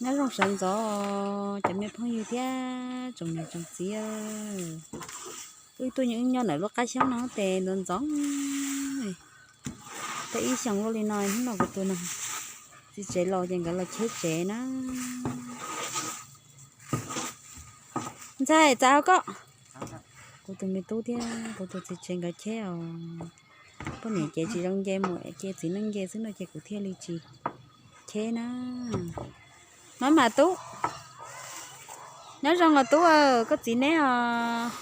Nyob zoo sawv ntxov cov me phooj ywg thiab tsoom niam tsoom txiv. Wb tuaj wb nyob ntawm lub qab xyoob no tes ntxoov ntxoov. Tau ib xyoos luaj li no hnub no kuv tus txiv tsev los ces nkawd los cheb tsev na. Ntxhais, txav hauv koj. Kuv tus me tub thiab kuv tus txiv tsev nkawd cheb os. Poj niam ces tsis zoo nce mus ces txiv neej nce xwb no ces kuv thiaj li tsis cheb na. Maj mam tub, nyob zoo os tub, koj txiv neb os.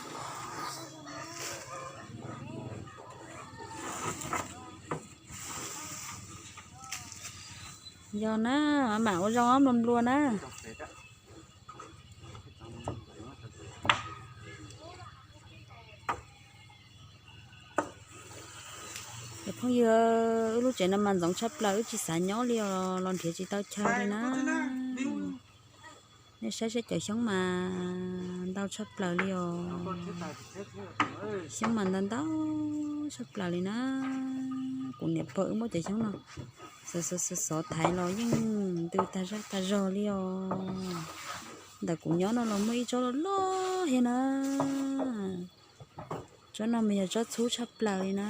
Yog na, maj mam ua zoo ob nplua nplua na. Cov phooj ywg, wb lub tsev no mas ntxoov tshaj plaws, wb tsis xav nyob li os, los nrhiav tsis tau chaw li na. Nej saib saib cov xyoob mas ntau tshaj plaws li os. Xyoob mas ntau ntau tshaj plaws li na. Kuv niam pog wb muab cov xyoob no xov xov xov xov thaiv los yeej ntws tag zaj tag zog li os. Ntawm kuv nyob no los muaj ib tsob loj loj thiab na. Tsob no mas yog tsob txhub tshaj plaws li na.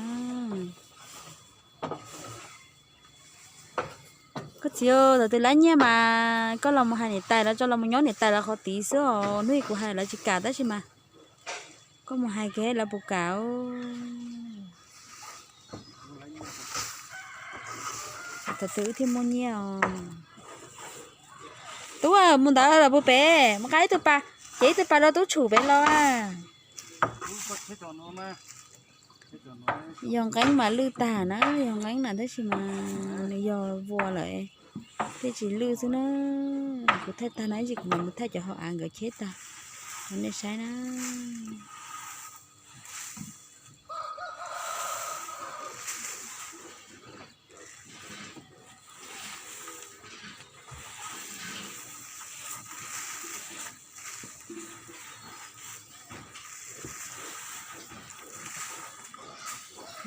Koj txiv, thaum twg lab nyiaj mas koj los mus hais niam tais lawv tso, los mus nyob niam tais lawv qhov tid xwb os. Hnub ib kuv hais lawv tsis kam tab sis mas koj mus hais kiag lawv puas kam. Thaum twg wb thiaj muaj nyiaj os. Tub, mus ntawd los puag pem, mus nqa ib tug pas, ces ib tug pas rau tub tshum pem los. Yog nqeeb mas lwj tag na, yog nqeeb na tab sis mas nws yog vuas lawm thiaj tsis lwj xwb na. Kuv thaij tag no ib ntsis kuv mam mus thaij cov hauv av nkawd cheb tag rau nej saib na.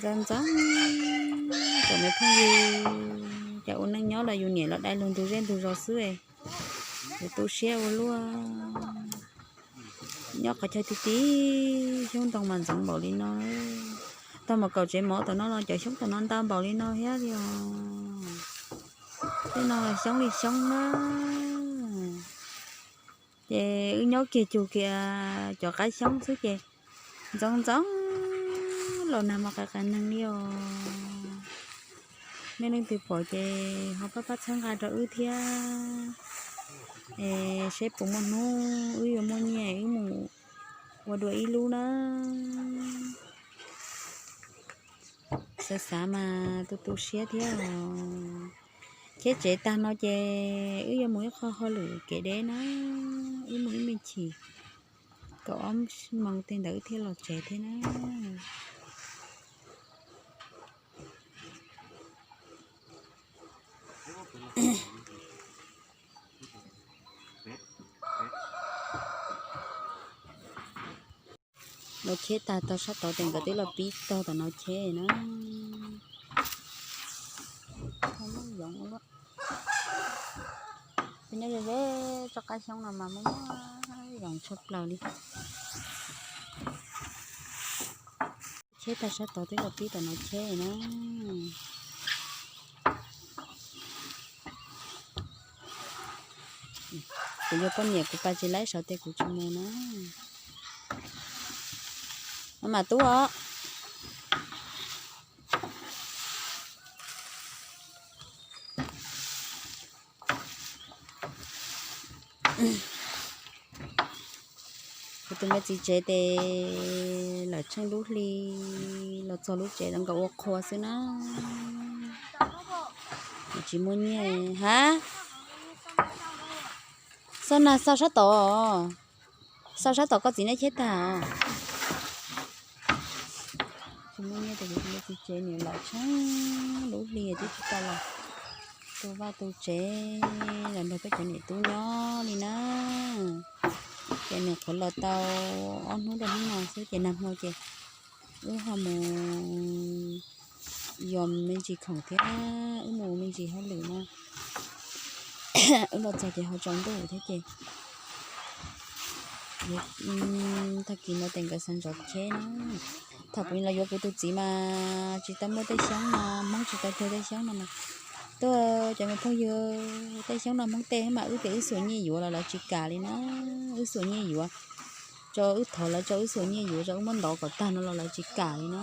Ntxoov ntxoov, cov me phooj ywg, cov ua neej nyob los yus niam los dai luag ntug zej ntug zos xwb, yus tu siab ua luaj. Nyob qhov chaw ti ti, xyoob ntoo mas ntxoov npaum li no. Tag mus kaum tsev mov tom no los cov xyoob tom no ntau npaum li no thiab li os. Tej no xyoob li xyoob na. Ces wb nyob kiag cug kiag cov qab xyoob xwb ces ntxoov ntxoov los nag mas qias qias neeg li os. Nej leej twg pom ces ho pab pab txhawb nqa rau wb thiab. Es seb puas muaj hnub wb yuav muaj nyiaj wb mus ua dua ib lub na. Xav xav mas tu tu siab thiab os. Cheb tsev tag no ces wb yuav mus ib qho hauj lwm kev deb na. Wb mus ib me chim kaum ob moos tej ntawd wb thiaj los tsev thiab na. Los cheb tag tog sab tod ces nkawd twb los pib tog tom no cheb na. Nyob ze ze tsob qab xyoob no mas muaj muaj yoos tshaj plaws li. Cheb tag sab tod twb los pib tom no cheb na. Kuv yog poj niam kuv pais tsis laib sawv tias kuv tsis mus na. Maj mam tub os. Kuv tus me txiv tsev tes lawm tsheej lub hli los txog lub tsev los nkawd ua qhua xwb na. Tsis muaj nyiaj hab. Xauj nag xauj sab tod, xauj sab tod koj txiv neb cheb tag os. Tsis muaj nyiaj tes kuv tus me txiv tsev nws lawm tsheej lub hli twb tsis tau los tu vaj tu tsev los nrog peb cov niam tub nyob li na. Ces nws qhuav los tau ob hnub rau hnub no xwb ces nag hmo ces wb ho mus yos me ntsis khoom thiab wb mus me ntsis hauj lwm no. Wb los txog ces ho tsaus ntuj thiab ces tag kis no ces nkawd xav ntov cheb na. Thaum kuv los yuav kuv tus txiv mas tsis tau muaj tej xyoob no, Hmoob tsis tau tuag tej xyoob no mas. Tuaj cov me phooj ywg, tej xyoob no Hmoob tej mas wb tias wb xuas nyiaj yuav los lawv tsis kam li na. Wb xuas nyiaj yuav, tso wb thov lawv tso wb xuas nyiaj yuav, tso wb muab ntov kom tag no los lawv tsis kam li na.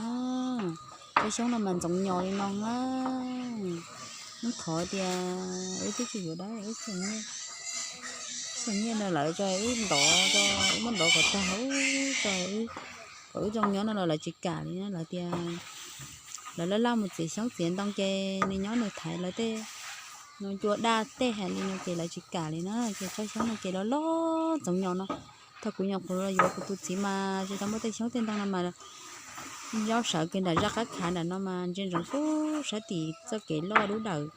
Tej xyoob no mas ntxoov nyos li no na. Wb thov tias wb twb tsis yuav dab, wb xuas nyiaj no lawv tso wb ntov, wb muab ntov kom tag, tso kom wb zoo nyob no los lawv tsis kam li na. Lawv tias lawv laj laj mus txiav xyoob txiav ntoo ces nws nyob nws thaiv lawv tej, no cua daj tej hais li no ces lawv tsis kam li na. Ces tsawg xyoob no ces loj loj ntxoov nyos no. Thaum kuv nyuam qhuav los yuav kuv tus txiv mas tsis tau muaj tej xyoob tej ntoo no mas zaub sawv kiag nram zaj qab khav nram no mas ntsia ntsoov pub sab tim txoj kev loj dub dawm.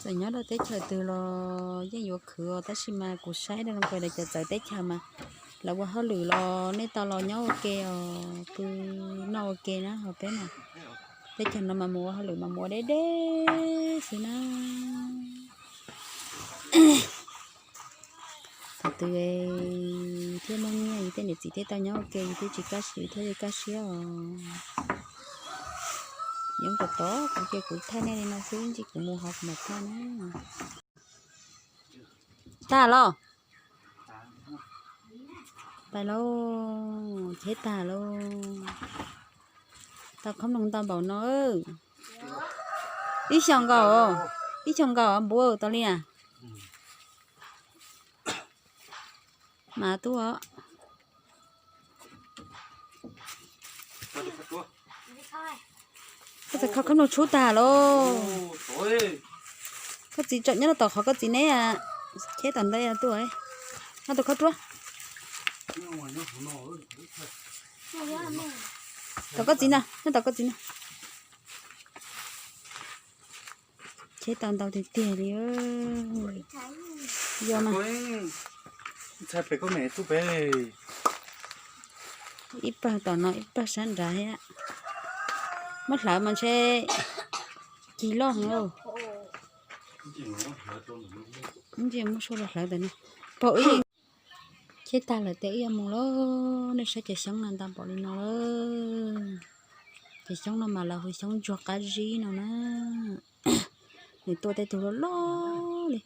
Txawm nyob rau teb chaws twg los yeej yuav khwv os, tab sis mas kuv saib rau zoo kawg cov txawv teb chaws mas lawv ua hauj lwm los nej tau los nyob ua ke os, pw noj ua ke na, ho peb mas teb chaws no mas mus ua hauj lwm mas mus ua deb deb xwb na. Thaum twg thiaj muaj nyiaj yus tej niam txiv thiaj tau nyob ua ke, yus twb tsis kaj siab thiaj li kaj siab os. Yeej kom tod kuv ces kuv thaij nej li no xwb, ntsis kuv mus hauv kuv mam thaij na. Tag los? Pais lauj, cheb tag lauj. Tau khob noog ntau npaum no. Ib xyoos nkaus, ib xyoos nkaus npuv tau li as. Mas tuaj. Koj txawm kho khob noog tshub tag lauj. Koj txiv tseem nyob rau tom qhov koj txiv neb, cheb tom ntej tuaj. Nyob tom koj ruab. Tom koj txiv ntag, nyob tom koj txiv ntag. Cheb tau ntau tiag tiag li. Yog mas, ib pawg tom no ib pawg sab nrad thiab. Muab hlawv mas ntshe cig loj heev lauj. Ntsia muab suab los hlawv ntawm no. Pog wb cheb tag lawm ces wb yuav mus lauj. Nej saib cov xyoob no ntau npaum li no lawm. Cov xyoob no mas lawv hu xyoob ntsuag qab zib no na. Nws tuaj tej tug loj loj li.